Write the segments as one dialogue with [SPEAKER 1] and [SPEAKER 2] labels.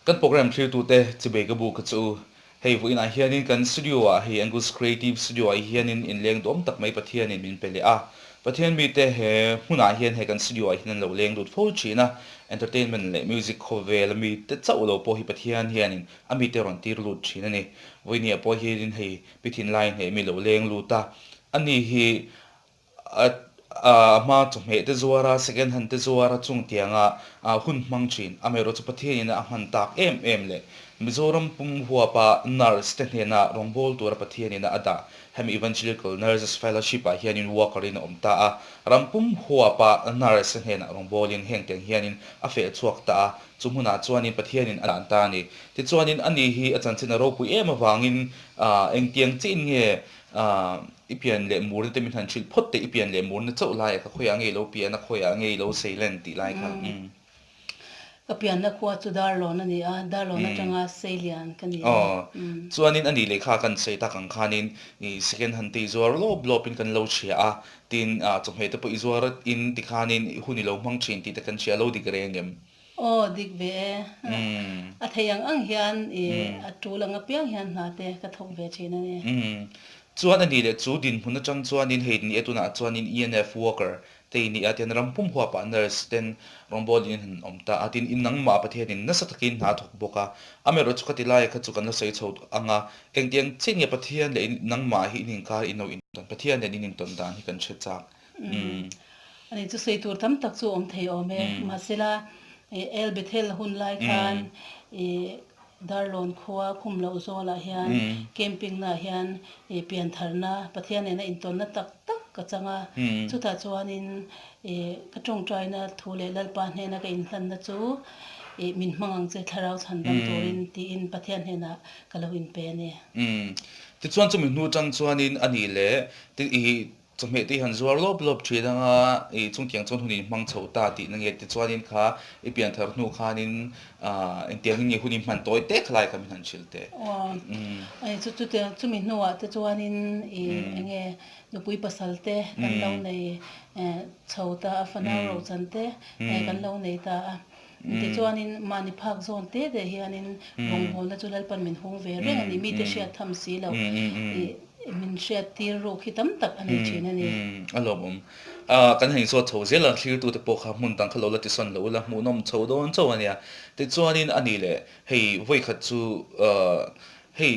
[SPEAKER 1] Kan program thlirtute chibei ka buk a chu u. Hei vawiinah hianin kan studio ah hei Angus Creative Studio ah hianin inleng duam tak mai Pathianin min pe leh a. Pathian mite he hmunah hian hei kan studio ah hian an lo leng lut fo thin a. Entertainment leh music khawvel a mite chauh lo pawh hi Pathian hianin a mite rawn tir lut thin a ni. Vawiiniah pawh hianin hei Pi Thinlai hneh mi lo leng lut a. Ani hi A hma chawhmeh te zuar a, second hand te zuar a, chung tianga hun hmang thin. Amaherawhchu Pathianin a hman tak em em leh Mizoram pum huapa nurse te hnena rawngbâwl tura Pathianin a dah hemi Evangelical Nurses Fellowship ah hianin worker in a awm ta a. Ram pum huapa nurse te hnenah rawngbâwlin heng tiang hianin a feh chhuak ta a, chu hmunah chuanin Pathianin a dan ta a ni. Tichuanin ani hi a chanchin a ropui em avangin engtiang chiin nge I pian leh murna te min han hrilh phawt teh, i pian leh murna chauh lai ah kha khawiah nge i lo pian a, khawiah nge i lo seilen tih lai kha.
[SPEAKER 2] Ka pianna khua chu Darlawn a ni a, Darlawn atanga Seilian ka ni a.
[SPEAKER 1] Aw, chuanin a nih leh kha kan sawi tak ang khanin i second hand te i zuar lawp lawpin kan lo hria a, tin chawhmeh te pawh i zuar in tikhanin i hun i lo hmang thin tih te kan hria a, lo dik reng em?
[SPEAKER 2] Aw, dik ve e. A thei ang ang hian i a tul ang apiang hian hna te ka thawk ve thin a ni.
[SPEAKER 1] Chuan a nih leh chu dinhmun atang chuanin hei ni e tunah chuanin ENF worker te i nih a tian ram pum huapah nurse ten rawngbâwl in han awm ta a tin in nangmah Pathianin nasa takin hna a thawk bawk a. Amaherawhchu chu ka ti laia kha chu kan la sawi chho ang a, engtiang chiah nge Pathian leh nangmah hi in inkar in lo intawn Pathian nen in intawn dan hi kan hre chak.
[SPEAKER 2] Ani chu sawi tur tam tak chu awm thei awm e. Mahsela El Bethel hun lai khan i Darlawn khua khum loh zawlah hian camping naah hian i piantharna Pathian nena intawnna tak tak ka chang a. Chutah chuanin i ka tawngtaina thu leh Lalpa hnena ka inhlanna chu i min hmang ang che thlarau chhandam turin tiin Pathian hnenah ka lo inpe a ni.
[SPEAKER 1] Tichuan chumi hnu tang chuanin ani leh i Chawhmeh te i han zuar lawp lawp thin anga i chungtiang chuan hun in hmang chho ta tihna nge tichuanin kha i pianthar hnu khanin engtiangin nge hun i hman tawi tek lai kha min han hrilh teh.
[SPEAKER 2] Aw, ani chu chutiang chumi hnuah te chuanin i enge nupui pasal te kan lo nei chho ta a, fanau rochan te kan lo nei ta a. Tichuanin mahni phak zawn te te hianin rawngbawlna chu Lalpan min hung ve reng a ni. Mite hriat tham si lo i min hriat tir ruk hi tam tak a nei thin a ni.
[SPEAKER 1] A lawmawm. Kan han inzawt chho zel a, thlirtute pawh kha hmun dang kha lo la tisawn lo ula, hmuhnawm chho dawn chauh a nia. Tichuanin a ni leh hei vawikhat chu hei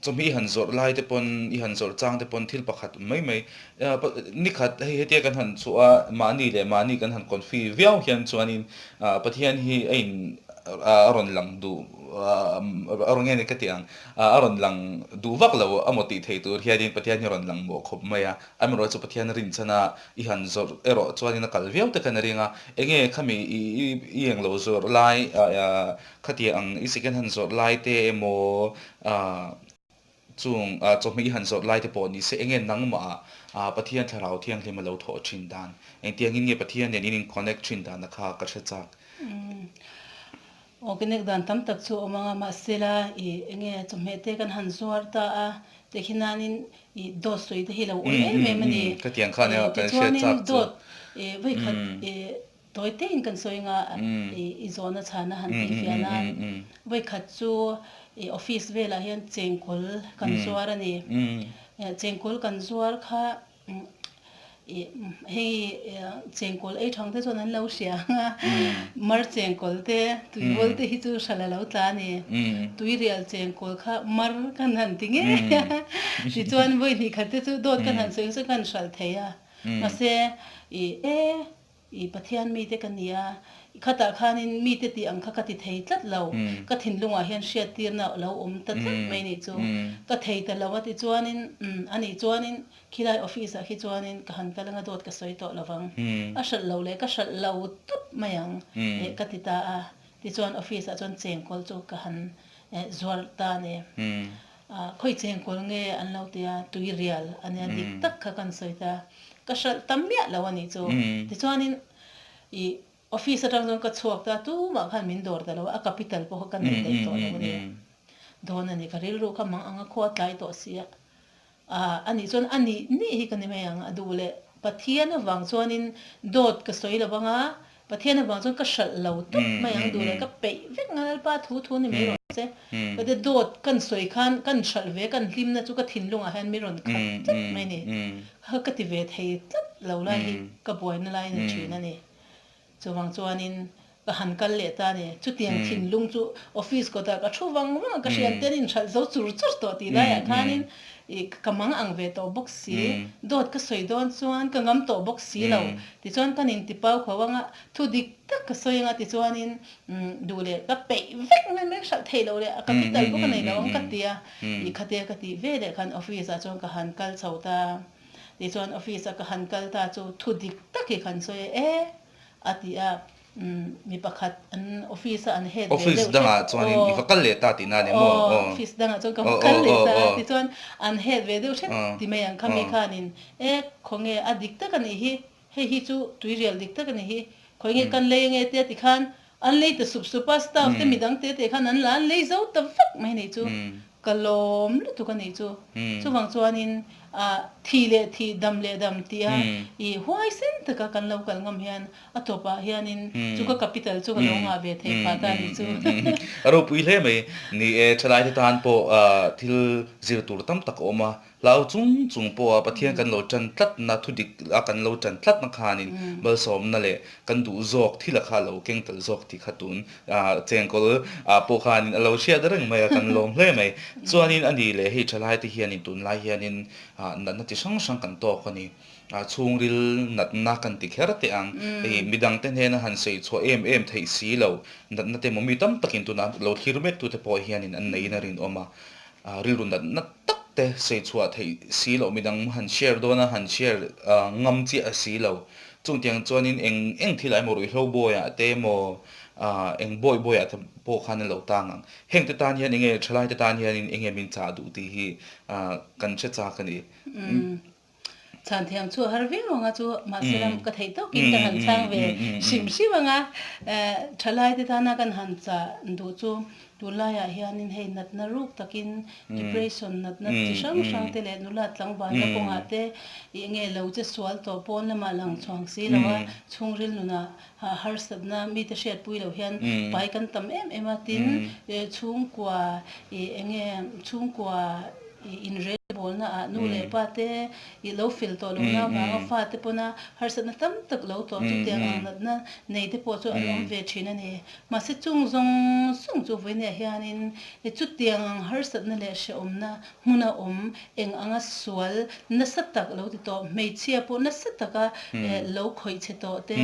[SPEAKER 1] Chawhmeh i han zawrh lai te pawn, i han zawrh chang te pawn thil pakhat mai mai, nikhat hei hetia kan han chhuah a, mahni leh mahni kan han confi viau hian chuanin Pathian hi a in a rawn lang duh a rawn nge ni ka tih ang, a rawn lang duh vak lo a maw tih thei tur hianin Pathian hi a rawn lang mawh khawp mai a, amaherawh chu Pathian rinchhana i han zawrh erawh chuanin a kal viau te khan a ring a, enge khami i englo zawrh lai Khatiang ang i second hand zawrh lai te emaw chung chawhmeh i han zawrh lai te pawh ni se enge nangmah ah Pathian Thlarau Thianghlim a lo thawh thin dan? Engtiangin nge Pathian nen in in connect thin dan a kha ka hre chak.
[SPEAKER 2] Aw connect dan tam tak chu a awm ang a, mahsela i enge chawhmeh te kan han zuar ta a, tikhianin i dawt sawi te hi lo awm em em a ni.
[SPEAKER 1] Khatiang khan kan hriat
[SPEAKER 2] chak chu. Tichuanin dawt vawikhat i Tawi tein kan sawi nga i zawhna chhana han tih fiah nan vawikhat chu i office velah hian chengkawl kan zuar a ni. Chengkawl kan zuar kha i hei chengkawl ei thang te chuan an lo hria ang a, mar chengkawl te tuivawl te hi chu hral a lo tla a ni. Tuirial chengkawl kha mar kan han ti ngei a, tichuan vawi hnih khat te chu dawt kan han sawi chu kan hralh thei a, mahse i e. I Pathian mite ka ni a, i khatah khanin mite tih ang kha ka ti thei tlat lo, ka thinlungah hian hriattirna a lo awm ta tlat mai nih chu. Ka thei ta lo a ti chuanin, umm, a nih chuanin khilai office ah khi chuanin ka han kal anga dawt ka sawi tawh lo vang, a hralh lo leh ka hralh lo tawp mai ang eh ka ti ta a, tichuan office ah chuan chengkawl chu ka han zuar ta a ni. Khawi chengkawl nge an lo ti a, tuirial a nia dik tak kha kan sawi ta. Ka hralh tam miah lo a nih chu. Tichuanin i office atang chuan ka chhuak ta, tumah khan min dawr ta lo a, a capital pawh kha ka nei daih tawh lo a ni. Dawn a ni, ka rilru kha mang anga khua tlai tawh si a. A nih chuan a nih nih hi ka ni mai ang, a duh leh Pathian avang chuanin dawt ka sawi lo vang a, Pathian avang chuan ka hralh lo tawp mai ang duh leh ka peih vek nga Lalpa thu thu ni mai rawh se. Ka ti dawt kan sawi khan kan hralh ve kan hlimna chu ka thinlungah hian mi rawn khat tlat mai a ni. Kha ka ti ve thei tlat lo lai hi ka buaina lai a ni thin a ni. Chuvang chuanin ka han kal leh ta a ni. Chutiang thinlung chu office kawtah ka thu vang vang a, ka hriat te an inhralh zo chur chur tawh tih laiah khanin ih ka mang ang ve tawh bawk si. Dawt ka sawi dawn chuan ka ngam tawh bawk si lo. Tichuan kan intipau kho ang a, thu dik tak ka sawi ang a tichuanin duh leh ka peih vek mai mai hralh theih loh leh a capital pawh ka nei lo ang ka ti a. Ih khate ka tih ve leh khan office ah chuan ka han kal chho ta. Tichuan office a ka han kal ta chu thu dik tak hi kan sawi e a ti a, mi pakhat an office a an head ve deuh
[SPEAKER 1] Office dangah chuanin i va kal leh ta tihna a ni maw?
[SPEAKER 2] Aw, office dangah chuan ka va kal leh ta a, tichuan an head ve deuh hret ti mai ang kha mi khanin e khawnge a dik tak a nih hi, Hei hi chu tuirial dik tak a ni hi. Khawi nge kan lei ange tia tikhan an lei ta sup sup a, staff te midang te te khan an la an lei zo ta vek mai nei chu. Ka lawm lutuk a nih chu. Chuvang chuanin ah thi leh thi, dam leh dam tia i huaisen taka kan lo kal ngam hian a tawpah hianin chu ka capital chu ka lo ngah ve theih phah ta a nih chu.
[SPEAKER 1] A ropui hle mai. Ni e, thalaite tan pawh thil zir tur tam tak a awm a, Hlau chung chung pawha Pathian kan lo tan tlatna, thu dik a kan lo tan tlatna khanin malsawmna leh kan duh zawk thil a kha a lo keng tel zawk tih kha tun chengkawl ah pawh khanin a lo hriat reng mai a, kan lawm hle mai. Chuanin a ni leh hei thalai te hianin tunlai hianin natna chi hrang hrang kan tawk a ni. Chhungril natna kan ti kher teh ang. Hei midangte hnena han sawi chhuah em em theih si lo natna te emaw mi tam takin tuna lo thlir mek tute pawh hianin an neiin a rinawm a. Rilru natna tak te sawi chhuah theih si loh midang han share dawn a, han share ngam chiah a si lo. Chungtiang chuanin eng eng thil ah emaw ruihhlo bawi ah te emaw eng bawi bawi ah te pawh khan an lo tang ang. Heng te tan hian enge thalai te tan hianin enge min chah duh tih hi kan hre chak a ni.
[SPEAKER 2] Chhan thiam chu a har viau ang a chu mahse lam ka theih tawkin ka han chhang ve hrim hrim ang a. Thalai te tana kan han chah duh chu tunlaiah hianin hei natna ruk takin depression natna chi hrang hrang te leh nula tlangvalna kawngah te ih nge lo che sual tawh pawn lamah lang chhuang si lo a chhungril nunah harsatna mite hriatpui loh hian pai kan tam em em a tin chhungkua ih enge chhungkua ih inrelbawlna ah nu leh pa te ih lo fel tawh lohna avanga fa te pawna harsatna tam tak lo tawh chutiang ang natna nei te pawh chu an awm ve thin a ni. Mahse chung zawng zawng chu vawiinah hianin chutiang ang harsatna leh hrehawmna hmuna awm eng anga sual nasa tak lo ti tawh, hmeichhia pawh nasa taka lo khawih chhe tawh te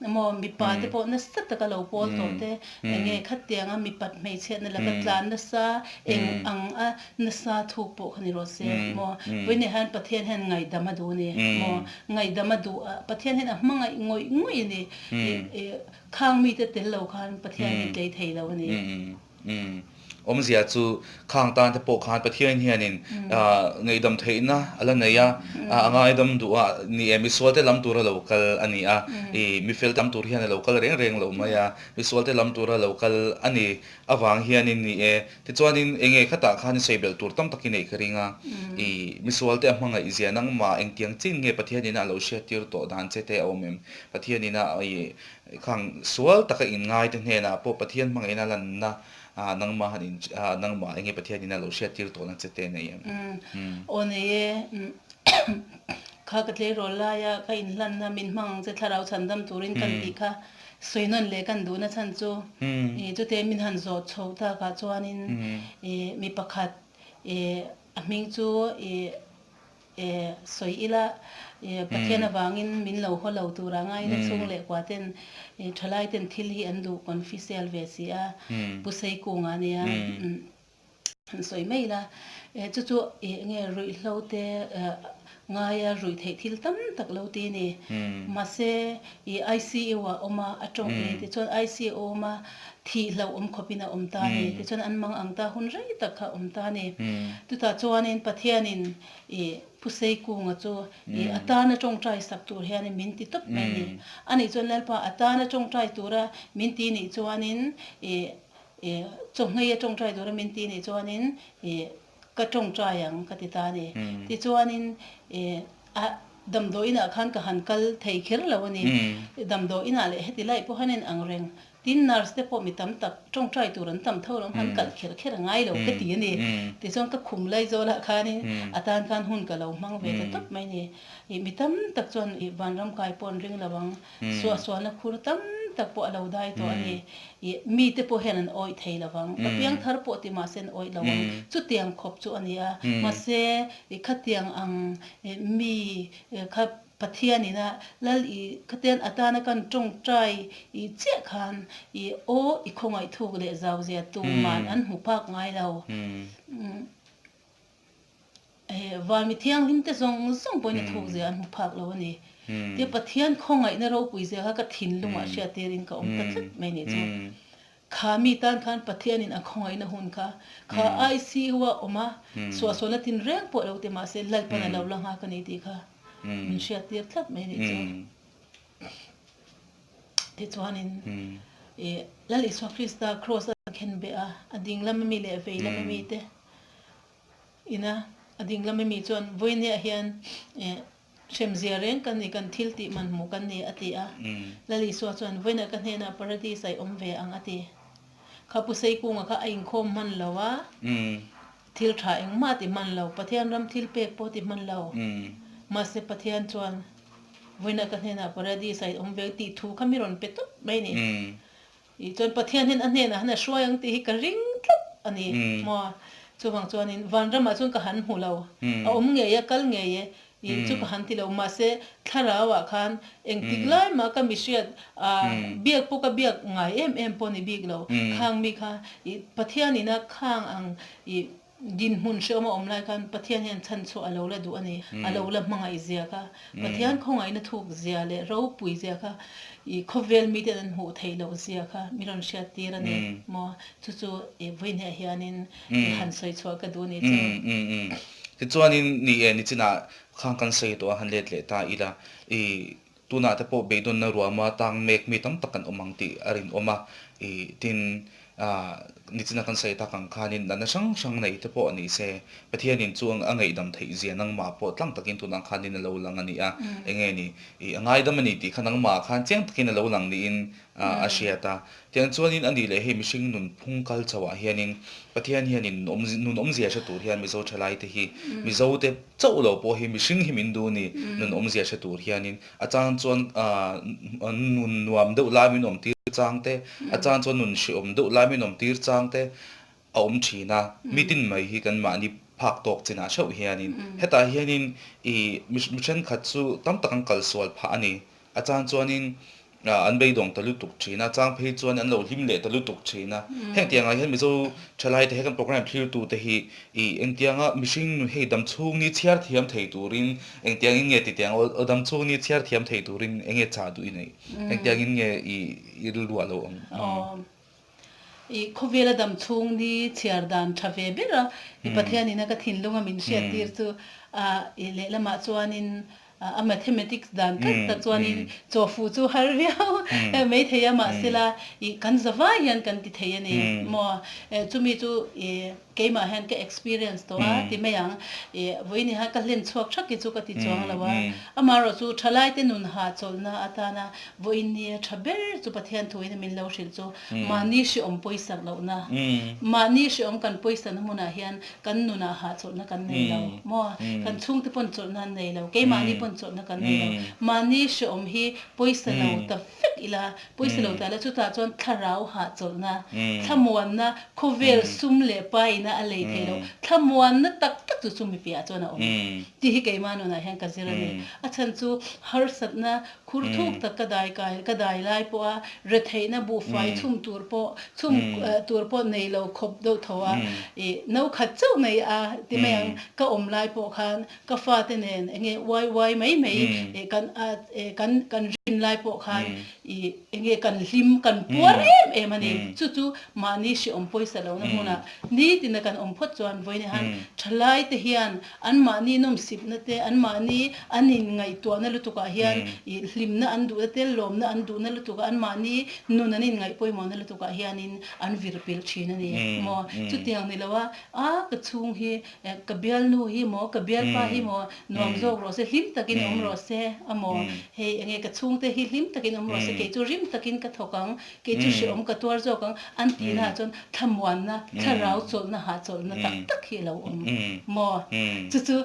[SPEAKER 2] emaw mipa te pawh nasa taka lo pawl tawh te enge khatianga mipat hmeichhiatna laka tlan nasa eng ang a nasa thuk pawh kha ni rawh se maw vawiinah hian Pathian hian ngaihdam a duh a ni maw ngaihdam a duh a Pathian hian a hmangaih ngawih ngawih a ni khang mite tel lo khan Pathian hi tlei thei lo a ni.
[SPEAKER 1] Awmzia chu khang tan te pawh khan Pathian hianin ngaihdam theihna a la nei a, a ngaidam duh a, ni e misual te lam tura lo kal a ni a, i mifel te lam tur hian a lo kal reng reng lo mai a, misual te lam tura lo kal a ni avang hianin ni e, tichuanin enge khatah khan i sawi belh tur tam tak i neih ka ring a, i misual te a hmangaih zia nangmah engtiang chin nge Pathian ina a lo hriattir tawh dan che te a awm em? Pathian ina i Khang sual taka inngai te hnenah pawh Pathian hmangaihna lanna nangmah han in nangmah enge Pathian in a lo hriattir tawhna che te nei em?
[SPEAKER 2] Aw nei e, kha ka tleirawl laia ka inhlanna min hmang ang che thlarau chhandam turin kan tih kha sawi nawn leh kan duhna chhan chu chute min han zawh chhoh takah chuanin mi pakhat a hming chu E, sawi ila, e, Pathian avangin min lo haw lo tura ngaina chhung leh kua ten e, thalai ten thil hi an duh confisial ve si a, Pu Seikung a nia, han sawi mai ila, e, chu chu e, enge ruihhlo te e, ngaia ruih theih thil tam tak lo ti a ni. Mahse, e, ICU ah awm a, a tawng e, tichuan ICU a awm a, thih hlauh awm khawpin a awm ta a ni. Tichuan an mang ang ta hun rei tak kha a awm ta a ni. Chutah chuanin Pathianin i Pu Seikunga chu i a tana tawngtai sak tur hianin min ti tawp mai a ni. Anih chuan Lalpa a tana tawngtai tura min ti nih chuanin i chawhngei a tawngtai tura min ti nih chuanin i ka tawngtai ang ka ti ta a ni. Tichuanin i a. Damdawi inah khan ka han kal thei kher lo a ni. Damdawi inah leh heti lai pawh hian a inang reng. Tin, nurse te pawh mi tam tak tawngtai tur an tam tho lo, han kalh kher kher a ngai lo ka ti a ni. Tichuan ka khum lai zawlah khanin a tan khan hun ka lo hmang ve ta tawp mai a ni. Ih mi tam tak chuan ih vanram kai pawh an ring lo ang, suahsualna khur tam tak pawh a lo dai tawh a ni. Ih mite pawh hian an awih thei lo ang, ka piang thar pawh ti mahse an awih lo ang, chutiang khawp chu a ni a. Mahse ih khatiang ang ih mi kha Pathianin a Lal i khatian atana kan tawngtai i chiah khan i aw i khawngaih thuk leh zau zia tuman an hmu phak ngai lo. Van mi thianghlim te zawng zawng pawhin a thuk zia an hmu phak lo a ni. Tia Pathian khawngaihna ropui zia kha ka thinlungah hriattirin ka awm ta tlat mai ni chu. Kha mi tan khan Pathianin a khawngaihna hun kha kha ICU a awm a, suahsualna tinreng pawh lo ti mahse Lalpan a lo la nghak a ni tih kha min hriattir tlat mai a nih chu. Tichuanin i Lal Isua Krista Kraws a khenbeh a, a ding lama mi leh vei lama mi te ina a ding lama mi chuan vawinia hian Hremzia reng kan ni, kan thil tih man hmuh kan ni, a ti a. Lal Isua chuan, Vawiinah ka hnenah Paradis ah i awm ve ang, a ti. Kha Pu Seikunga kha a inkhawm hman lo a, thil tha engmah a ti hman lo, Pathian ram thil pek pawh a ti hman lo. Mahse Pathian chuan, Vawiinah ka hnenah Paradis ah i awm ve ang tih thu kha mi rawn pe tawp mai a ni. Ih chuan Pathian hian a hnenah han a hruai ang tih hi ka ring tlat a ni maw? Chuvang chuanin vanramah chuan ka han hmu lo, a awm ngei a, kal ngei e, ih chu ka han ti lo. Mahse thlarauah khan engtik lai mah ka mihriat ah biak pawh ka biak ngai em em pawh ni bik lo. Khang mi kha ih Pathianina khang ang ih Dinhmun hrehawm a awm lai khan Pathian hian chhanchhuah a lo la duh a ni, a lo la hmangaih zia kha, Pathian khawngaihna thuk zia leh ropui zia kha i khawvel miten an hmuh theih loh zia kha mi rawn hriat tir a ni maw? Chu chu i vawihneh hianin i han sawi chhuah ka duh a ni chu.
[SPEAKER 1] Tichuanin ni e, nichinah khang kan sawi tawh a, han let leh ta ila, i tunah te pawh beidawnna ruama tang mek mi tam tak kan awm ang tih a rinawm a, i tin Nichina kan sawi tak ang khanin natna hrang hrang nei te pawh ni se, Pathianin chu a ngaihdam theih zia nangmah pawh tlang takin tunah khanin a lo lang a ni a, enge ni i a ngaidam a ni tih kha nangmah khan chiang takin a lo lang niin a hriat a. Tiang chuanin a nih leh hei mihring nunphung kal chauhah hianin Pathian hianin nun awmzia hre tur hian Mizo thalaite hi Mizote chauh lo pawh hi mihring hi min duh a ni, nun awmzia hre tur hianin A chang chuan nun nuam deuh lai min awm tir chang te, a chang chuan nun hrehawm deuh lai min awm tir chang te a awm thin a. Mitin mai hi kan mahni phak tawk chinah theuh hianin hetah hianin ih mi thenkhat chu tam tak an kalsual phah a ni. A chang chuanin an beidawng ta lutuk thin a, chang phei chuan an lo hlim leh ta lutuk thin a. Heng tiangah hian Mizo thalaite he kan program thlirtute hi ih engtianga mihring hei damchhung ni chhiar thiam thei turin Engtiangin nge titiang aw dam chhung ni chhiar thiam thei turin enge chah duh i neih? Engtiangin nge i i rilru ah lo awm?
[SPEAKER 2] Aw. I khawvela dam chhung ni chhiar dan tha ve ber a, i Pathianin a ka thinlung a min hriat tir chu a i lehlamah chuanin a mathematics dan tlat tak chuanin chawfu chu har viau mai thei a mahsela i kan zavai hian kan ti thei a ni maw? Chumi chu i Keimah hian ka experience tawh a ti mai ang. I vawiin hian ka hlen chhuak thak hi chu ka ti chuang lo a. Amaherawh chu thalaite nun hahchawlhna atana vawiin nia tha ber chu Pathian thuin a min lo hrilh chu mahni hreawm pawisak lohna. Mahni hreawm kan pawisakna hmunah hian kan nunah hahchawlhna kan nei lo maw? Kan chhungte pawn chawlhna an nei lo, keimahni pawn chawlhna kan nei lo. Mahni hreawm hi pawisa lo ta vek ila, pawisa lo ta ila chutah chuan thlarau hahchawlhna, thlamuanna, khawvel sum leh paina a lei thei lo, thlamuanna tak tak chu chumi piahah chuan a awm tih hi keimah nunah hian ka zir a ni. A chhan chu harsatna khur thuk tak ka dai kai ka dai lai pawha retheihna buhfai chhum tur pawh chhum tur pawh nei lo khawp deuh tho a, ih no khat chauh nei a ti mai ang ka awm lai pawh khan Ka fate nen enge uai uai mai mai kan kan kan rin lai pawh khan. I enge kan hlim, kan puar em em a ni. Chu chu mahni hrehawm pawisa lohna hmunah nitina kan awm phawt chuan vawiin han thalaite hian anmahni nawmsipna te, anmahni an inngaihtuahna lutukah hian i hlimna an duhna te, lawmna an duhna lutukah, anmahni nun an inngaih pawimawhna lutukah hianin an vir pilh thin a ni maw? Chutiang ni loa, a ka chhung hi Ka bialnu hi maw, ka bialpa hi maw nuam zawk rawh se, hlim takin awm rawh se a maw? Hei enge ka chhungte hi hlim takin awm rawh se, kei chu rim takin ka thawk ang, kei chu hrehawm ka tuar zawk ang an tihna ah chuan thlamuanna, thlarau chawlhna, hahchawlhna tak tak hi a lo awm maw? Chu chu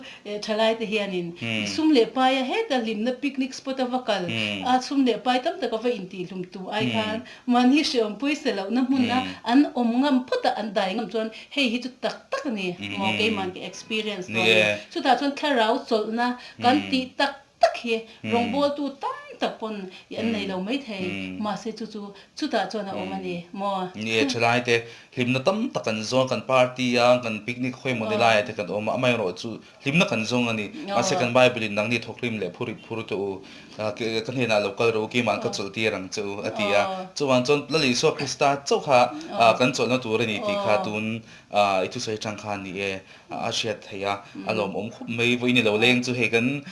[SPEAKER 2] thalaite hianin sum leh paia heta hlimna picnic spot a va kal a, sum leh pai tam taka va intihhlum tu ai khan Mahni hrehawm pawisa lohna hmuna an awm ngam phawt a, an dai ngam chuan hei hi chu tak tak a ni maw keiman ka experience dawn a ni. Chutah chuan thlarau chawlhna kan tih tak tak hi rawngbawltu tam tak pawn i an nei lo maithei, mahse chu chu chutah chuan a awm a ni maw.
[SPEAKER 1] Ni e, thalai te hlimna tam tak kan zawn, kan party a, kan picnic khawi maw ni laiah te kan awm a, amaherawhchu chu Hlimna kan zawng a ni. Mahse kan Bible in nangni thawkrim leh phur phur teh u, ka hnenah lo kal rawh u, keimah ka chawlh tir ang che u, a ti a. Chuvang chuan Lal Isua Krista chauh kha kan chawlhna tur a ni tih kha tun i thusawi atang khan ni e, a hriat theih a, a lawmawm khawp mai. Vawiin i lo leng chu hei kan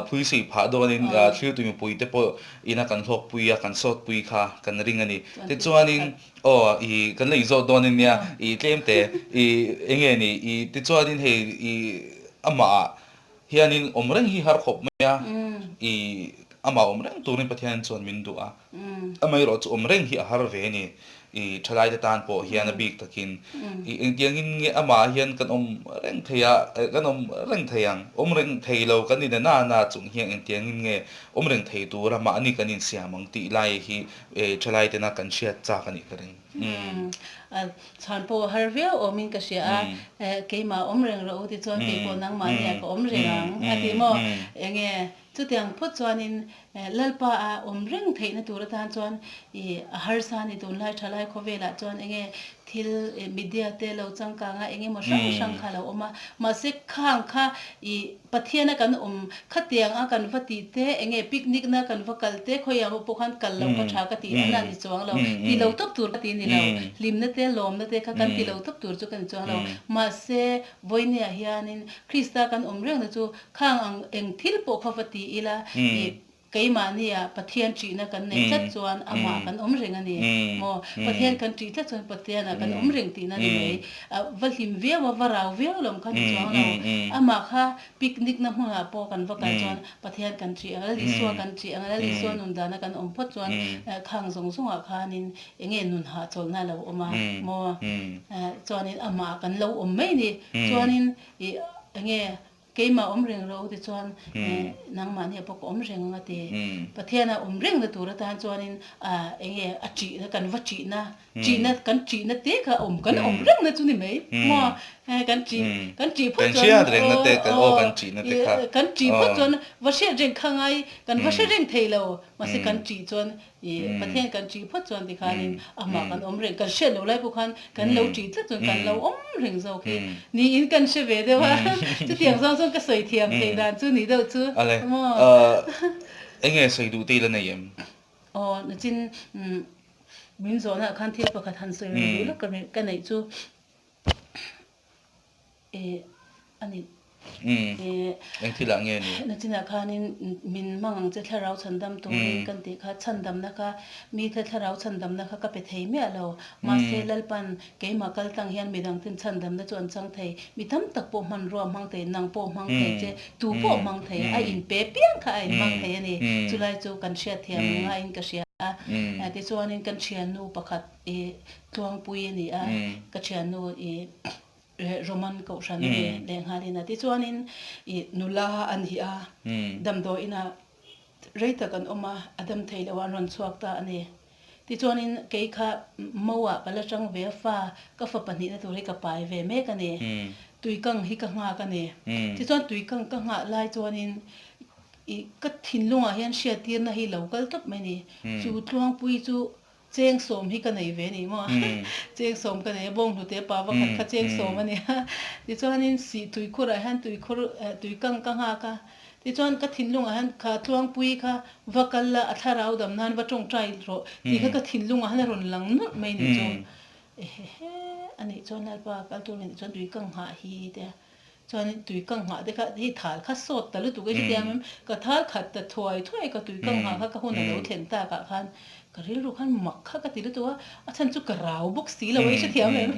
[SPEAKER 1] phuisui phah dawnin thiltu mipui te pawh ina kan hlawkpui a, kan sawtpui kha kan ring a ni. Tichuanin Aw, i kan la inzawt dawn a nia, i tlem te, i enge ni, i tichuanin hei i amah hianin awm reng hi har khawp mai a, i amah awm reng turin Pathian chuan min duh a, amaherawh chu awm reng hi a har ve a ni, i thalaite tan pawh hian a bik takin, i engtiangin nge amah hian kan awm reng thei a, kan awm reng thei ang, awm reng thei lo kan ni na na chung hian engtiangin nge awm reng thei tura mahni kan insiam ang tih lai hi E thalai tena kan hriat chak a nih ka ring.
[SPEAKER 2] Umm chhan pawh har viau awmin ka hria a, keimah awm reng rawh u tichuan keipawh nangmah nia ka awm reng ang a ti maw? Enge chutiang phawt chuanin Lalpa a awm reng theihna tur atan chuan i a harsa a ni tunlai thalai khawvelah chuan enge thil media te lo changkang a eng emaw hrang hrang kha a lo awm a, mahse khang kha i Pathiana kan awm khatiang a kan va tih te, enge picnic na kan va kal te, khawiah pawh pawh khan kal loh kha tha ka tih a ni chuang lo, ti lo tawp tur ka ti ni lo, hlimna te lawmna te kha kan ti lo tawp tur chu ka ni chuang lo. Mahse, vawinia hianin Krista kan awm rengna chu khang ang eng thil pawh kha va ti ila i Keimahnia Pathian ṭihna kan neih tlat chuan amah kan awm reng a ni maw? Pathian kan ṭih tlat chuan Pathianah kan awm reng tihna a ni mai. Va hlim viau a, va rau viau lo kha ni chuang lo. Amah kha picnic na hmunah pawh kan va kal chuan Pathian kan ṭih ang, Lal Isua kan ṭih ang, Lal Isua nun dana kan awm phawt chuan khang zawng zawngah khanin eng nge nun hahchawlhna a lo awm a maw? Chuanin amah kan lo awm mai a ni. Chuanin ih eng nge Keimah awm reng rawh u tichuan nangmahni ah pawh ka awm reng ang a ti. Pathian a awm rengna tur atan chuanin enge a ṭihna kan va ṭihna, ṭihna kan ṭihna te kha awm kan awm rengna chu ni mai maw? Kan ṭih kan ṭih phawt chuan aw kan ṭih phawt chuan va hriat reng kha ngai kan va hre reng thei lo mahse kan ṭih chuan I Pathian kan ṭih phawt chuan tikhanin amah kan awm reng, kan hriat loh lai pawh khan kan lo ṭih tlat chuan kan lo awm reng zawk hi niin kan hre ve deuh a, chutiang zawng chuan ka sawi thiam theih dan chu nih deuh chu maw.
[SPEAKER 1] Enge sawi duh te i la nei em?
[SPEAKER 2] Aw, nachin min zawhna ah khan thil pakhat han sawi reng duh lawk ka neih chu I a ni.
[SPEAKER 1] Umm. Eng thil ah nge ni?
[SPEAKER 2] Nachinah khanin min hmang ang che thlarau chhandam turin kan tih kha chhandamna kha mite thlarau chhandamna kha ka pe thei miah lo. Mahse Lalpan keimah kal tang hian midang ten chhandamna chu an chang thei. Mi tam tak pawh hmanrua hmang thei, nang pawh hmang thei che, tu pawh hmang thei, a inpe piang kha a inhmang thei a ni. Chulai chu kan hriatthiam ngaiin ka hria a. Tichuanin kan thiannu pakhat i Tluangpui a ni a, ka thiannu i Roman kohhran a ni lehnghalin a. Tichuanin i nula a ni a, damdawi inah rei tak an awm a, a dam thei lo a, an rawn chhuak ta a ni. Tichuanin kei kha Moah ka la chang ve a, fa ka fa pahnihna tur hi ka pai ve mek a ni. Tuikang hi ka nghak a ni. Tichuan tuikang ka nghah lai chuanin i ka thinlungah hian hriattirna hi lo kal tawp mai a ni. Chu Tluangpui chu Cheng sawm hi ka nei ve ni maw? Cheng sawm ka nei a, bawnghnute pa va khat kha cheng sawm a nia. Tichuanin sih tuikhurah hian tuikhur tuikang ka nghak a. Tichuan ka thinlungah hian kha Tluangpuii kha va kal la, a thlarau dam nan va tawngtai rawh tih kha ka thinlungah hian a rawn lang nawlh mai ni chu. Ehehe, anih chuan Lalpa kal tur nih chuan tui ka nghah hi te a. Chuan tui ka nghah te kha hei thal kha sawt ta lutuk e hetiang em ka thal khat ta thuai thuai ka tui ka nghah kha ka hun a lo thlen tak ah khan ka rilru khan mak kha ka ti lutuk a, a chhan chu ka rau bawk si lo e hrethiam em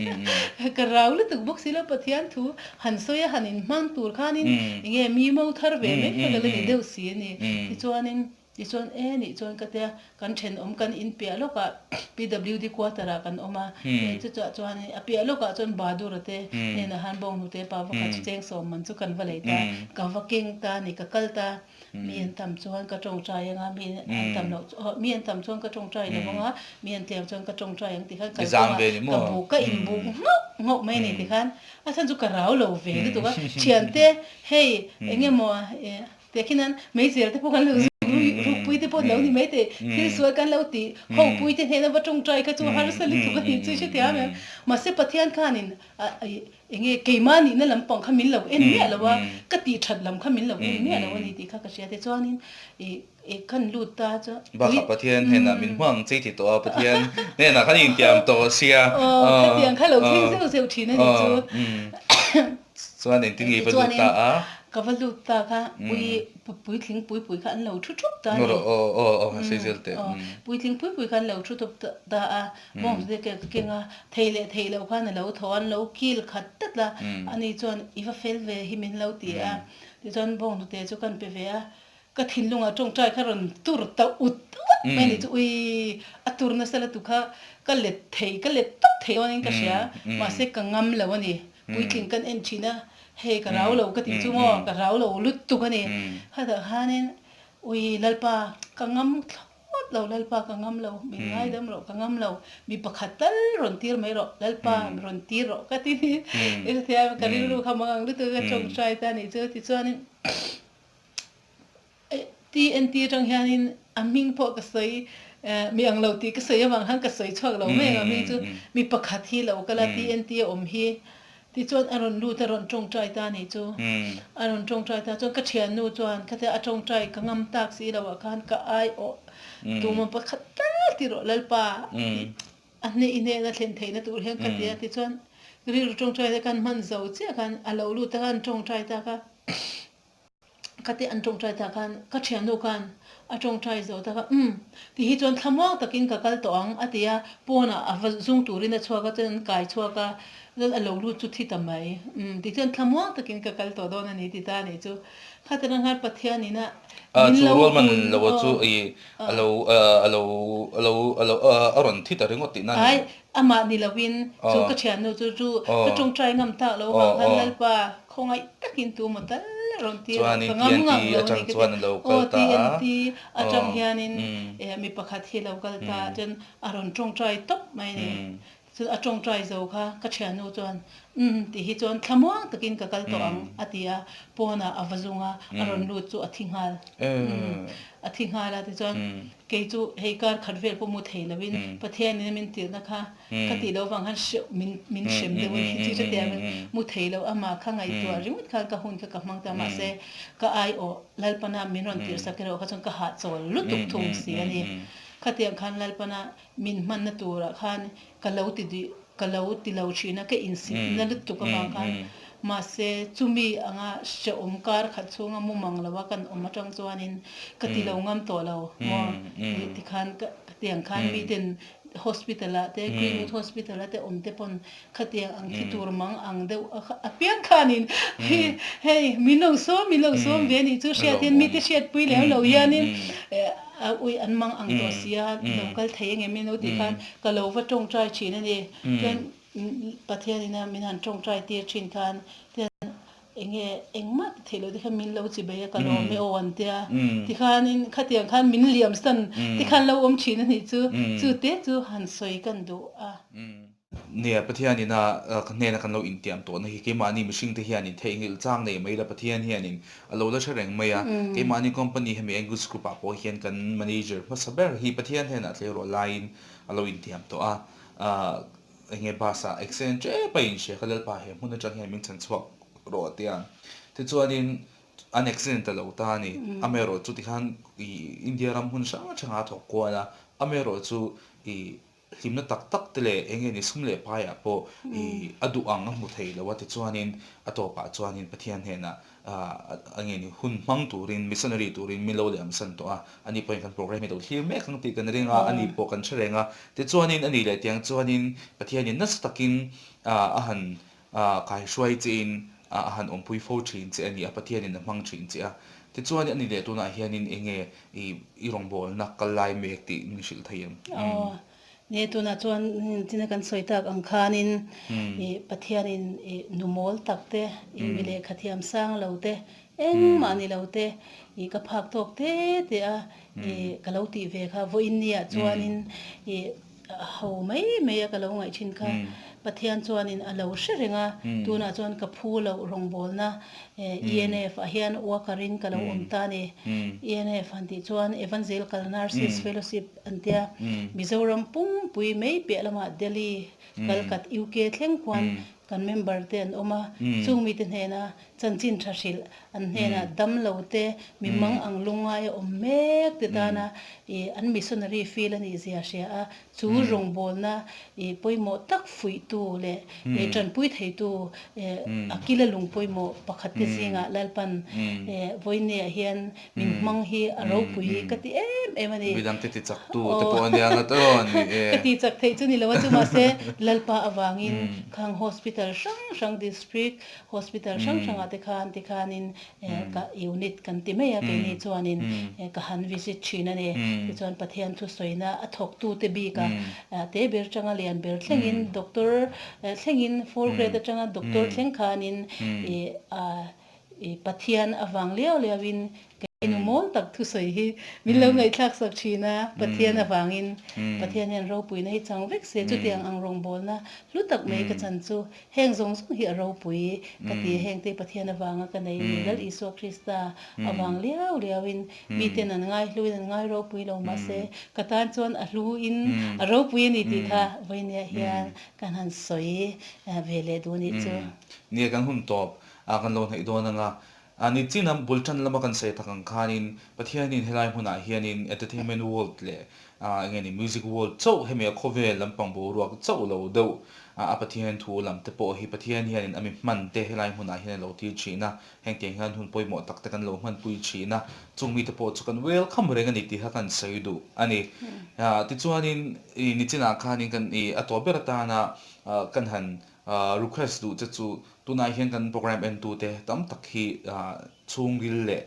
[SPEAKER 2] ka rau lutuk bawk si lo Pathian thu han sawi a han inhmang tur khanin enge mi mo thar ve mai kha ka la ni deuh si a ni tichuanin Tichuan e nih chuan ka tia kan thenawm kan in piah lawkah PWD quarter ah kan awm a, chu chuah chuan a piah lawkah chuan Bahadur-a te hnenah han bawnghnute pa va khat chu cheng sawm man chu kan va lei ta, ka va keng ta ni ka kal ta, mi an tam chuan ka tawngtai anga mi an tam loh chu mi an tam chuan ka tawngtai lo anga mi an tlem chuan ka tawngtai ang tikhan kal kawngah ka buk ka inbuk nghauh nghauh mai a ni tikhan a chhan chu ka rau lo ve lutuk a, thiante hei eng emaw Tehkhin an meizel te pawh kan lo rukpui te pawh lo ni mai teh, thil sual kan lo tih hopui te hnena va tawngtai kha chu harsa lutuk a ni chu hrethiam em. Mahse Pathian khanin enge keimah nihna lampang kha min lo en miah lo a, ka tih that lam kha min lo en miah lo a ni tih kha ka hria te chuanin kan lut ta chu.
[SPEAKER 1] Bakah Pathian hnenah min hmang chei ti tawh a, Pathian hnenah khan intiam tawh sia.
[SPEAKER 2] Aw, khatiang kha lo thleng zeuh zeuh thin a ni chu.
[SPEAKER 1] Chuan engtin nge i va lut ta a?
[SPEAKER 2] Ka va lut ta kha pui puitling pui pui kha an lo thu thup ta a ni.
[SPEAKER 1] Aw aw aw a sawi zel teh.
[SPEAKER 2] Puitling pui pui kha an lo thu thup ta a, bawng te ka keng a, thei leh thei lo khan a lo tho a, an lo kil khat tlat a, ani chuan i va fel ve hi min lo ti a, tichuan bawng hnute chu kan pe ve a, Ka thinlungah tawngtai kha rawn tur ta ut ut mai a ni chu ui a tur nasa lutuk kha ka let thei ka let tawp thei dawnin ka hria mahse ka ngam lo a ni puitling kan en thin a hei ka rau lo ka tih chu maw ka rau lo lutuk a ni khatah khanin ui Lalpa ka ngam thlawt lo Lalpa ka ngam lo min ngaidam rawh ka ngam lo mi pakhat tal rawn tir mai rawh Lalpa rawn tir rawh ka ti ni ka rilru kha mangang lutuk a ka tawngtai ta a nih chu tichuanin. TNT atang hianin a hming pawh ka sawi mi ang lo tih ka sawi avang khan ka sawi chhuak lo mai ang a hming chu mi pakhat hi lo kal a TNT a awm hi tichuan a rawn lut a rawn tawngtai ta anih chu a rawn tawngtai ta chuan ka thiannu chuan khatia a tawngtai ka ngam tak si lo ah khan ka ai awh tuma pakhat tal ti rawh Lalpa A hneh i hnehna thlen theihna tur hian ka ti a, tichuan rilru tawngtai te khan hman zo chiah khan a lo lut a khan tawngtai ta kha ka ti an tawngtai ta khan ka thiannu khan a tawngtai zo ta kha umm ti hi chuan thlamuang takin ka kal tawh ang a ti a, pawnah a va zung turin a chhuak a chuan an kai chhuak a chuan a lo lut chu thi ta mai umm ti chuan thlamuang takin ka kal tawh dawn a ni ti ta a nih chu khatin ang khan Pathianin a min
[SPEAKER 1] Chu
[SPEAKER 2] lo
[SPEAKER 1] rualman
[SPEAKER 2] hun
[SPEAKER 1] lo
[SPEAKER 2] aw
[SPEAKER 1] chu i A lo a lo a lo a lo a rawn thi ta ringawt tihna a ni.
[SPEAKER 2] Ai, amah ni loin chu ka thiannu chu chu ka tawngtai ngam tak lo avang khan Lalpa khawngaih takin tu maw tal a rawn tir a, ka ngam ngang lo a ni ka ti. Aw TNT atang hianin mi pakhat hi a lo kal ta chuan a rawn tawngtai tawp mai a ni. Chuan a tawngtai zo kha ka thiannu chuan, Umm tih hi chuan thlamuang takin ka kal tawh ang a ti a, pawnah a va zung a, a rawn lut chu a thi nghal. Umm a thi nghal a tichuan kei chu hei kar khat vel pawh mu thei loin Pathianin a min tirhna kha ka tih loh vang khan hreuh min min hrem deuh a ni chi hretia min mu thei lo amah kha ngaihtuah ringawt khan ka hun kha ka hmang ta mahse ka aiawh Lalpana min rawn tirhsak erawh kha chuan ka hahchawl lutuk thung si a ni. Khatiang khan Lalpana Min hmanna turah khan ka lo ti duh, ka lo ti lo thin a, ka insitna lutuk avang khan mahse chumi anga hrehawm kar khat chhunga mumang lo a kan awm atang chuanin ka ti lo ngam tawh lo maw tikhan ka tiang khan miten hospital ah te Greenwood hospital ah te awm te pawn khatiang ang thi tur mang ang deuh apiang khanin hei min lo sawm min lo sawm ve anih chu hriatin mite hriatpui lem lo hianin A ui an mang ang tawh sia, lo kal thei engem in lo tih khan ka lo va tawngtai thin a ni. Chuan Pathian ina min han tawngtai tir thin khan tian enge engmah ti theih loh te khan min lo chi bei a ka lawm e aw an tia. Tikhanin khatiang khan min liam san tikhan lo awm thin a nih chu, chu te chu han sawi kan duh a.
[SPEAKER 1] Nia, Pathianin a ka hnena kan lo intiam tawhna hi keimahni mihringte hianin theihnghilh chang nei mai la, Pathian hianin a lo la hre reng mai a. Keimahni company hemi Angus Group ah pawh hian kan manager hmasa ber hi Pathian hnenah tleirawl laiin a lo intiam tawh a. Enge bus ah accident tep a inhria kha Lalpa he hmun atang hian min chhan chhuak rawh a tia. Tichuanin. An accident a lo ta a ni. Amaherawh chu tikhan i India ram hmun hrang hrangah a thawk kual a, amaherawh chu i hlimna tak tak te leh eng nge ni sum leh paiah pawh i a duh ang a hmu thei lo a, tichuanin a tawpah chuanin Pathian hnenah eng nge ni hun hmang turin missionary turin min lo liamsan tawh a, ani pawhin kan program hi lo thlir mek ang tih kan ring a, ani pawh kan hre reng a, tichuanin a nih leh tiang chuanin Pathianin nasa takin a han kaihruai chein a han awmpui fo thin che a ni a, Pathianin a hmang thin che a. Tichuan a ni leh tunah hianin eng nge i rawngbawlna kal lai mek tih min hrilh thei em?
[SPEAKER 2] Aw, ni tunah chuan tina kan sawi tak ang khanin Pathianin nu mawl tak te, mi lehkha thiam sang lo te, engmah ni lo te ka phak tawk te te a ka lo tih ve kha vawiin nia chuanin ho mai mai a ka lo ngaih thin kha Pathian chuanin a lo hre reng a, tunah chuan ka phu loh rawngbawlna ENF ah hian worker in ka lo awm ta a ni. ENF han tih chuan Evangelical Nurses Fellowship an tia, Mizoram pumpui mai piah lamah Delhi, Calcutta, UK thleng khuan kan member te an awm a, chung mite hnena chanchin tha hrilh an hnenah damlo te, mi mang ang lungngai a awm mek te tana ih an missionary field a nih zia hria a, chu rawngbawlna ih pawimawh tak fuihtu leh ih tanpui theitu ih a kila lung pawimawh pakhat te zingah Lalpan ih vawineah hian min hmang hi a ropui ka ti em em a ni.
[SPEAKER 1] Midangte ti chaktu te pawh a nia ngat aw ni e.
[SPEAKER 2] Ka ti chak theih chu ni lo a chu mahse Lalpa avangin khang hospital hrang hrang district Hospital hrang hrangah te khan tikhanin ka unit kan ti mai a keini chuanin ka han visit thin a ni. Tichuan Pathian thusawina a thawktute bika te ber atanga lian ber thlengin doctor thlengin four grade atanga doctor thleng khanin Pathian avang liau liauin Kei nu mawl tak thusawi hi min lo ngaihthlak sak thin a, Pathian avangin Pathian hian ropuina hi chang vek se, chutiang ang rawngbawlna hlu tak mai ka chan chu heng zawng zawng hi a ropui ka ti a, hengte Pathian avanga ka nei ni, Lal Isua Krista avang liau liauin miten an ngai hluin an ngai ropui lo mahse ka tan chuan a hluin a ropui a ni tih kha vawinia hian kan han sawi ve leh duh nih chu.
[SPEAKER 1] Nia kan hun tawp a kan lo hnaih dawn anga A ni chin a bul tan lama kan sawi tak ang khanin Pathianin helai hmunah hianin entertainment world leh eng nge ni music world chauh hemi a khawvel lampang boruak chauh lo deuh a Pathian thu lam te pawh hi Pathian hianin a mi hman te helai hmunah hian a lo tir thin a, hengtiang hian hun pawimawh tak te kan lo hmanpui thin a, chung mite pawh chu kan welcome reng a ni tih kha kan sawi duh a ni. Tichuanin i ni chinah khanin kan i a tawp ber atana kan han request duh che chu Tunah hian kan program entute tam tak hi chhungril leh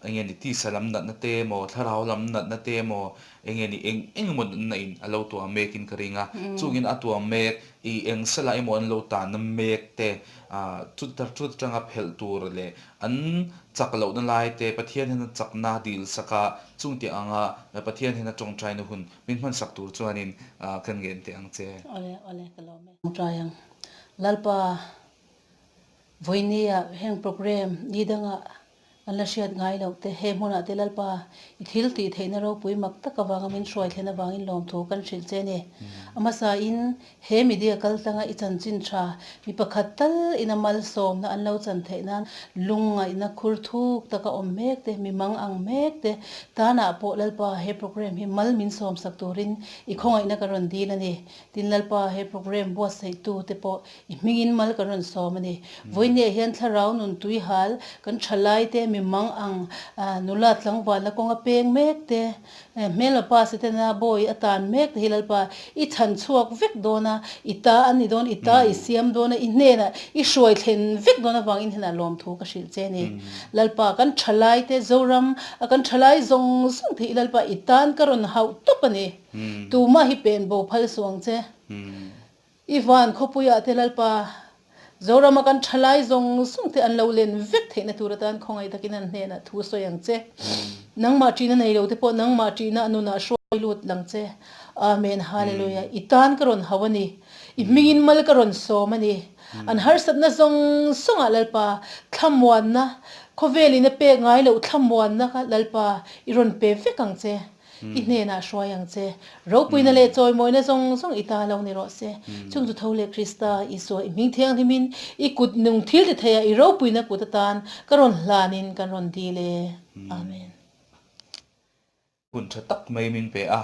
[SPEAKER 1] eng nge ni tisa lam natna te emaw thlarau lam natna te emaw eng nge ni eng eng emaw natna in a lo tuam mek in ka ring a, chungin a tuam mek i eng sela emaw an lo tanna mek te chuta atanga phelh tur leh an chak lohna lai te Pathian hian a chakna dil sak a, chung tih anga Pathian hian a tawngtaina hun min hmansak tur chuanin kan ngen teh ang che.
[SPEAKER 2] Awle awle ka lawm e. Tawngtai ang. Lalpa, vawinia heng program ni danga an la hriat ngai loh te, he hmunah te Lalpa i thil tih theihna ropui mak tak avanga min hruai thlen avangin lawmthu kan hrilh che a ni. A hmasain he media kal tlanga i chanchin tha mi pakhat tal ina malsawmna an lo chan theih nan lungngaihna khur thuk taka awm mek te, mi mang ang mek te tanah pawh Lalpa he program hi mal min sawmsak turin i khawngaihna ka rawn dil a ni. Tin Lalpa, he program buatsaihtu te pawh i hmingin mal kan rawn sawm a ni. Vawinia hian thlarau nun tui hal, kan thalai te, mi mang ang nula tlangvalna kawnga peng mek te, hmelma pa Setana bawi a tan mek te hi Lalpa i chhan chhuak vek dawn a, i ta an ni dawn, i ta i siam dawn a, i hnenah i hruai thlen vek dawn avangin hnenah lawmthu ka hrilh che a ni. Lalpa, kan thalai te, Zoram a kan thalai zawng zawng te hi Lalpa i tan ka rawn hauh tawp a ni. Tumah hi pen bo phal suh ang che. I van khawpuiah te Lalpa, Zorama kan thalai zawng zawng te an lo len vek theihna tur atan khawngaih takin an hnenah thu sawi ang che. Nangmah ṭihna nei lo te pawh nangmah ṭihna a nunah hruai lut lang che. Amen Hallelujah. I tan ka rawn hau a ni. I hmingin mal ka rawn sawm a ni. An harsatna zawng zawngah Lalpa thlamuanna, khawvelin a pek ngai loh thlamuanna kha Lalpa i rawn pe vek ang che. I hnenah hruai ang che. Ropuina leh chawimawina zawng zawng i ta lo ni rawh se. Chung chu tho leh Krista, Isua i hming thianghlimin i kut nung thil ti theiha i ropuina kut atan ka rawn hlanin kan rawn dil e. Amen.
[SPEAKER 1] Hun tha tak mai min pe a,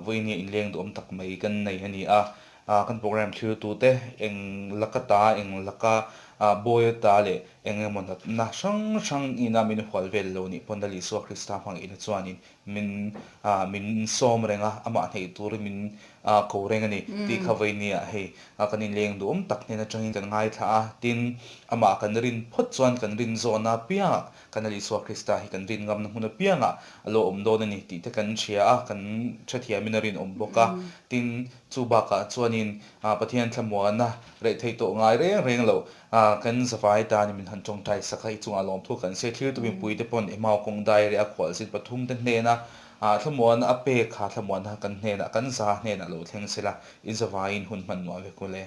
[SPEAKER 1] vawiin inleng duhawm tak mai kan nei a ni a. Kan program thiltute eng laka ta, eng laka bawi ata leh eng emaw natna hrang hrang ina min hual vel lo nih pawn Lal Isua Krista hmangihna chuanin min min sawm reng a, amah hneih turin min ko reng a ni tih kha vawinia hei kan inleng duhawm tak hnen atangin kan ngaithla a. Tin, amah kan rin phawt chuan kan rin zawhna apiangah Kan Lal Isua Krista hi kan rin ngamna hmun apiangah a lo awm dawn a ni tih te kan hria a, kan hrethiamin a rinawm bawk a. Tin, chu bakah chuanin Pathian thlamuana reh thei tawh ngai reng reng lo kan zavai tanin min han tawngtai sak a, i chungah lawmthu kan se thlir tu mipui te pawn Emau kawng dai reh a khualzin pathum te hnena thlamuana a pek kha thlamuana kan hnenah kan za hnenah lo thleng sela, in zavaiin hun hman nuam vek ule.